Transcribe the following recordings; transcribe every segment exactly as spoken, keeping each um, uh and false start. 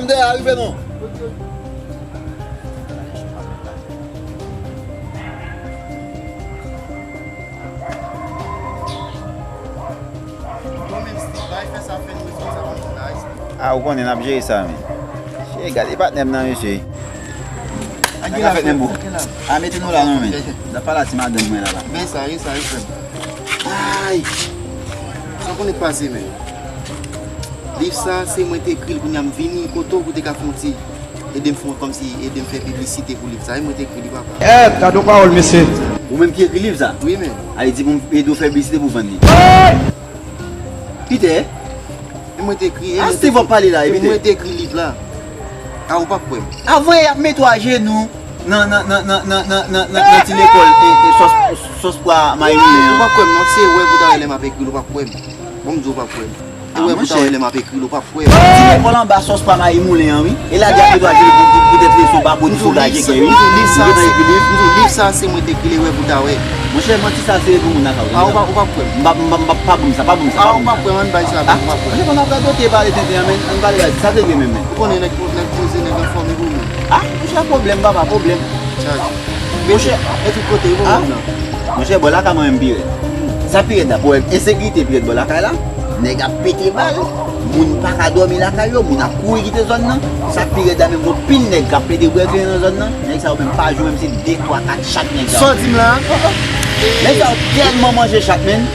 Dèyè a rive non. A, ou konnen n ap jere sa, men. Che, gade patnè m nan, mesye. Sa k ap fèt, men, bro? A, mete nou la, non, men. N ap pale a ti madanm mwen la, la. Men sa, wi, sa, wi, frè m. Ay! Sa konnen k pase, men. Liv sa, se mwen te ekri l, kounye a m vini kote w pou te ka fè yon ti ede m fè, kòmsi ede m fè piblisite pou liv sa. E mwen te ekri li, papa. Eh, gade yon pawòl, mesye. Ou menm ki ekri liv sa? Wi, men. A, li di pou m ede w fè piblisite pou vann li. Pite. E mwen te ekri, e A, mwen te Steve ap ekri, pale la, e Pite. Mwen te ekri liv la. A, ou p ap kwè m. Avan y ap mete w ajenou nan, nan, nan ti lekòl, e, e, sòs, sòs pwa mayi moulen an. Ou p ap kwè m, non. Se wè pou ta wè lè m ap ekri l, ou p ap kwè m. Bon, m di w, ou p ap kwè m. E wè pou ta wè lè m ap ekri l, ou p ap kwè m. Ti lekòl anba sòs pwa mayi moulen an, wi. E la di ap mete w ajenou pou, pou, poutèt leson pa bon, m di w, liv sa, m di w, liv sa, se mwen te ekri l, e wè pou ta wè. Monchè, manti sa se pou moun lakay ou. A, ou p ap, ou p ap kwè m. M p ap, m p ap, m p ap, pa ban m sa, pa ban m sa. A, ou p ap kwè m, ann bay sa, ou p ap kwè m. Monchè, pandan w ap radote, pale tenten an, men, ann pale bagay, sa k regle menm, men. Ou konnen nèg, nèg poze, nèg anfòme pou mwen. A, monchè, pwoblèm, papa, pwoblèm. Chaj. Monchè, e tout kote, ou konprann nan. Monchè, bò lakay mwen menm pi rèd. Sa pi rèd la, pwoblèm ensekirite pi rèd bò lakay la. Nèg ap pete bal, moun pa ka dòmi lakay yo, moun ap kouri kite zòn nan. Sa pi rèd la menm, gon pil nèg k ap plede bwè grenn nan zòn nan. Nèg sa yo menm pa jwe menm se de, twa, kat chat nèg sa yo. Sa w di m la? Nèg sa yo tèlman manje chat, menn.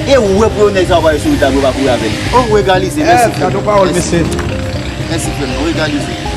E ou wè pou yo nèg sa yo pa sou wout la, bro, pa kouri avè l. Oh, ou egalize, mèsi frè m. Gade yon pawòl, mesye. Mèsi frè m, ou egalize.